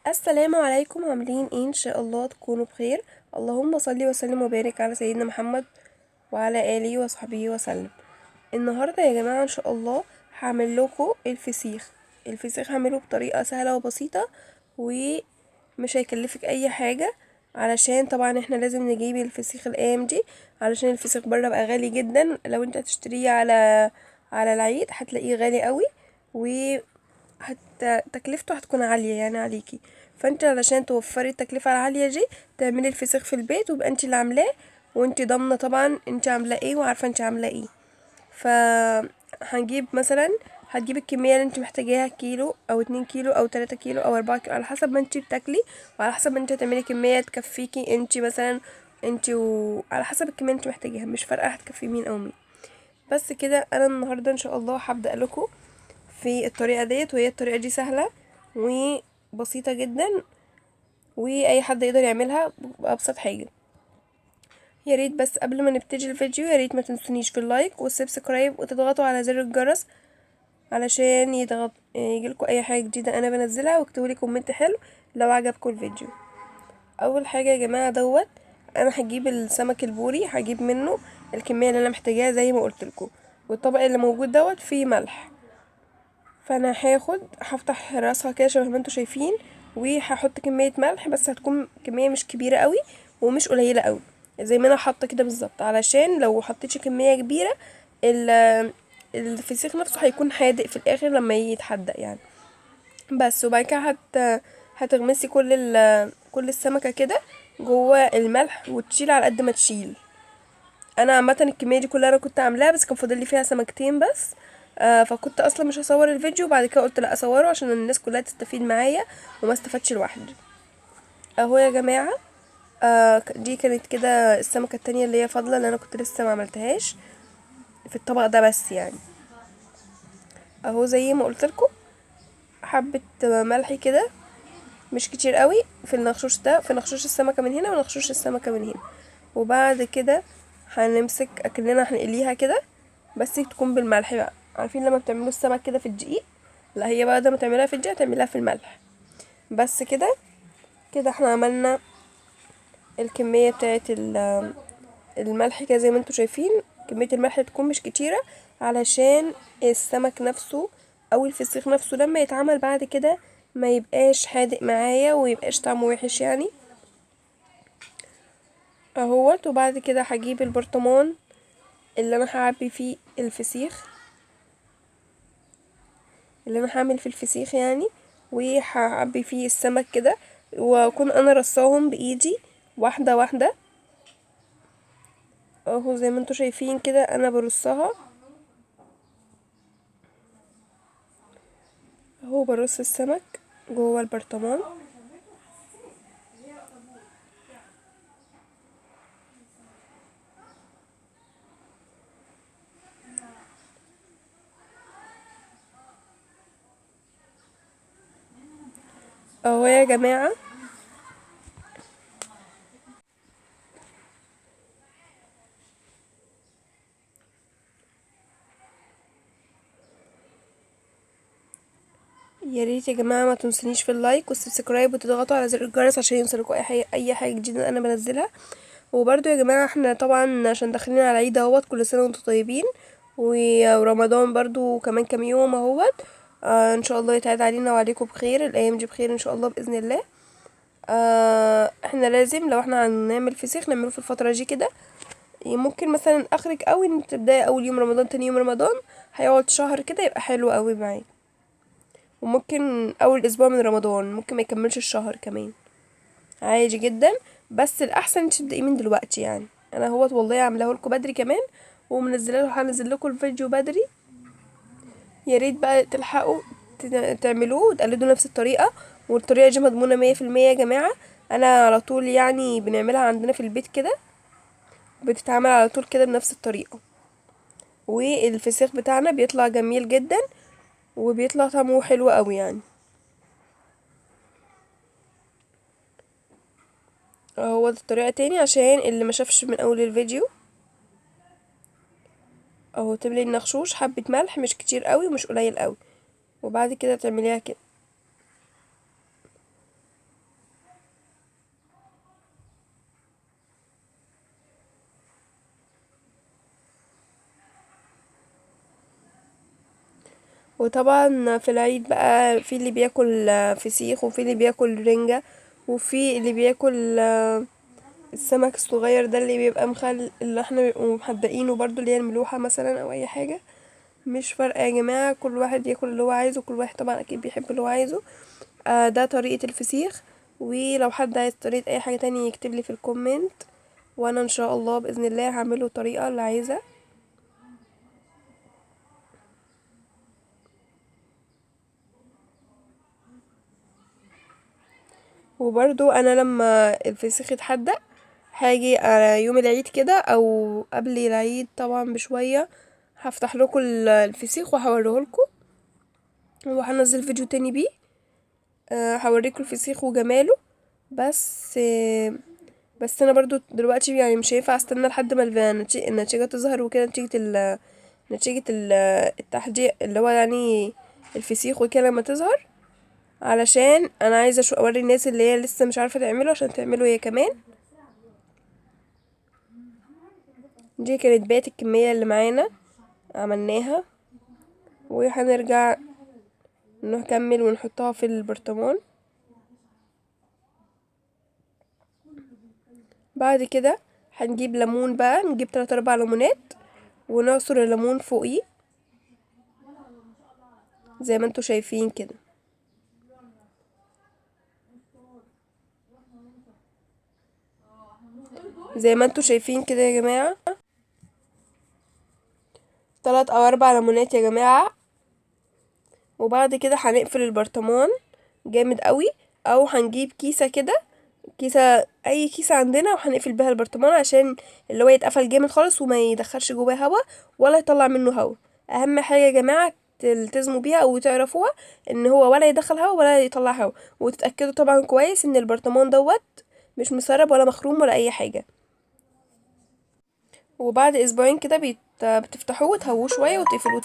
السلام عليكم، عاملين ايه؟ ان شاء الله تكونوا بخير. اللهم صل وسلم وبارك على سيدنا محمد وعلى اله وصحبه وسلم. النهارده يا جماعة ان شاء الله هعمل لكم الفسيخ. الفسيخ هعمله بطريقة سهلة وبسيطة ومش هيكلفك اي حاجة، علشان طبعا احنا لازم نجيب الفسيخ الايام دي، علشان الفسيخ بره بقى غالي جدا. لو انت هتشتريه على العيد هتلاقيه غالي قوي، و تكلفته هتكون عالية عليكي. فانت علشان توفري التكلفة العالية دي تعملي الفسيخ في البيت، ويبقى انت اللي عاملاه وانت ضامنة طبعا انت عاملة ايه وعارفة انت عاملة ايه. فهنجيب مثلا، هتجيبي الكمية اللي انت محتاجاها، كيلو او 2 كيلو او 3 كيلو او 4 كيلو على حسب ما انت بتاكلي، وعلى حسب ما انت هتعملي كمية تكفيكي انت مثلا، انت وعلى حسب الكمية اللي انت محتاجاها، مش فارقة هتكفي مين او مين. بس كده انا النهاردة ان شاء الله هبدأ لكم في الطريقة ديت، وهي الطريقة دي سهلة وبسيطة جدا واي حد يقدر يعملها بأبسط حاجة. يا ريت بس قبل ما نبتدي الفيديو يا ريت ما تنسونيش في ال like وال subscribe وتضغطوا على زر الجرس علشان يجيلكوا اي حاجة جديدة انا بنزلها، واكتبوا لي comment حلو لو عجبكم الفيديو. اول حاجة يا جماعة دوت انا هجيب السمك البوري، هجيب منه الكمية اللي انا محتاجاها زي ما قلت لكم، والطبق اللي موجود دوت فيه ملح، فانا هفتح راسها كده شبه ما انتوا شايفين، وهحط كمية ملح، بس هتكون كمية مش كبيرة قوي ومش قليلة قوي زي ما انا حاطة كده بالظبط، علشان لو حطيتش كمية كبيرة الفسيخ نفسه هيكون حادق في الاخر لما يتحدق. بس وبعد كده هتغمسي كل السمكة كده جوه الملح وتشيل على قد ما تشيل. انا عامة الكمية دي كلها انا كنت عاملاها، بس كان فاضل لي فيها سمكتين بس، فكنت اصلا مش هصور الفيديو، وبعد كده قلت لا اصوره عشان الناس كلها تستفيد معايا وما استفادش لوحدي. اهو يا جماعة، دي كانت كده السمكة التانية اللي هي فاضلة اللي انا كنت لسه ما عملتهاش في الطبق ده بس. اهو زي ما قلت لكم حبة ملح كده مش كتير قوي في النخشوش ده، في نخشوش السمكة من هنا ونخشوش السمكة من هنا. وبعد كده هنمسك اكننا هنقليها كده، بس تكون بالملح بقى. عارفين لما بتعملوا السمك كده في الدقيق؟ لا، هي بقى ده ما تعملها في الدقيق تعملها في الملح. بس كده كده احنا عملنا الكمية بتاعت الملح كده زي ما انتوا شايفين. كمية الملح تكون مش كتيرة علشان السمك نفسه او الفسيخ نفسه لما يتعمل بعد كده ما يبقاش حادق معايا ويبقاش طعمه وحش. اهوت. وبعد كده هجيب البرطمان اللي انا هعبي فيه الفسيخ، اللي انا هعمل فيه الفسيخ يعني، وهعبي فيه السمك كده، واكون انا رصاهم بايدي واحدة واحدة اهو زي ما انتوا شايفين كده انا برصها اهو، برص السمك جوه البرطمان. اهو يا جماعة. يا ريت يا جماعة ما تنسونيش في ال like وال subscribe وتضغطوا على زر الجرس عشان يوصلكوا اي حاجة جديدة انا بنزلها. وبرده يا جماعة احنا طبعا عشان داخلين على العيد اهوت، كل سنة وانتم طيبين، ورمضان برده كمان كام يوم اهوت، ان شاء الله يتعاد علينا وعليكم بخير، الايام دي بخير ان شاء الله باذن الله. احنا لازم لو احنا هنعمل فسيخ نعمله في الفترة دي كده، ممكن مثلا اخرك قوي ان تبداي اول يوم رمضان تاني يوم رمضان، هيقعد شهر كده يبقى حلو قوي معاك. وممكن اول اسبوع من رمضان، ممكن ما يكملش الشهر كمان عادي جدا، بس الاحسن انت تبداي من دلوقتي. انا اهوت والله عاملاه لكم بدري كمان، ومنزلاه له، هنزل لكم الفيديو بدري، يا ريت بقى تلحقوا تعملوه وتقلدوا نفس الطريقة. والطريقة دي مضمونه مية في المية يا جماعة، انا على طول بنعملها عندنا في البيت كده، بتتعمل على طول كده بنفس الطريقة، والفسيخ بتاعنا بيطلع جميل جدا وبيطلع طعمه حلو قوي. اهو الطريقة تاني عشان اللي ما شافش من اول الفيديو. اهو تملي النخشوش حبة ملح، مش كتير قوي ومش قليل قوي، وبعد كده تعمليها كده. وطبعا في العيد بقى في اللي بياكل فسيخ، وفي اللي بياكل رنجة، وفي اللي بياكل السمك الصغير ده اللي بيبقى مخل، اللي احنا بيبقوا محدقينه برضو، اللي هي الملوحة مثلا او اي حاجة. مش فارقة يا جماعة، كل واحد ياكل اللي هو عايزه، كل واحد طبعا اكيد بيحب اللي هو عايزه. ده طريقة الفسيخ، ولو حد عايز طريقة اي حاجة تانية يكتب لي في ال comment، وانا ان شاء الله باذن الله هعمله الطريقة اللي عايزة. وبرضو انا لما الفسيخ يتحدق هاجي على يوم العيد كده او قبل العيد طبعا بشوية، هفتح لكم الفسيخ وهوريه لكم، وهنزل فيديو تاني بيه. هوريكم الفسيخ وجماله. بس انا برضو دلوقتي مش هينفع استنى لحد ما النتيجة تظهر وكده، نتيجة التحديق اللي هو الفسيخ وكده لما تظهر، علشان انا عايزة اوري الناس اللي هي لسه مش عارفة تعمله عشان تعمله هي كمان. دي كانت بقية الكمية اللي معانا عملناها، وهنرجع نكمل ونحطها في البرطمان. بعد كده هنجيب ليمون بقى، نجيب 3 4 ليمونات ونعصر الليمون فوقيه زي ما انتوا شايفين كده. زي ما انتوا شايفين كده يا جماعة، 3 او 4 ليمونات يا جماعة. وبعد كده هنقفل البرطمان جامد قوي، او هنجيب كيسة كده، كيسة اي كيسة عندنا، وهنقفل بيها البرطمان عشان اللي هو يتقفل جامد خالص وما يدخلش جواه هوا ولا يطلع منه هوا. اهم حاجة يا جماعة تلتزموا بيها او تعرفوها ان هو ولا يدخل هوا ولا يطلع هوا، وتتأكدوا طبعا كويس ان البرطمان دوت مش مسرب ولا مخروم ولا اي حاجة. وبعد اسبوعين كده بتفتحوه وتهووه شوية وتقفلوه.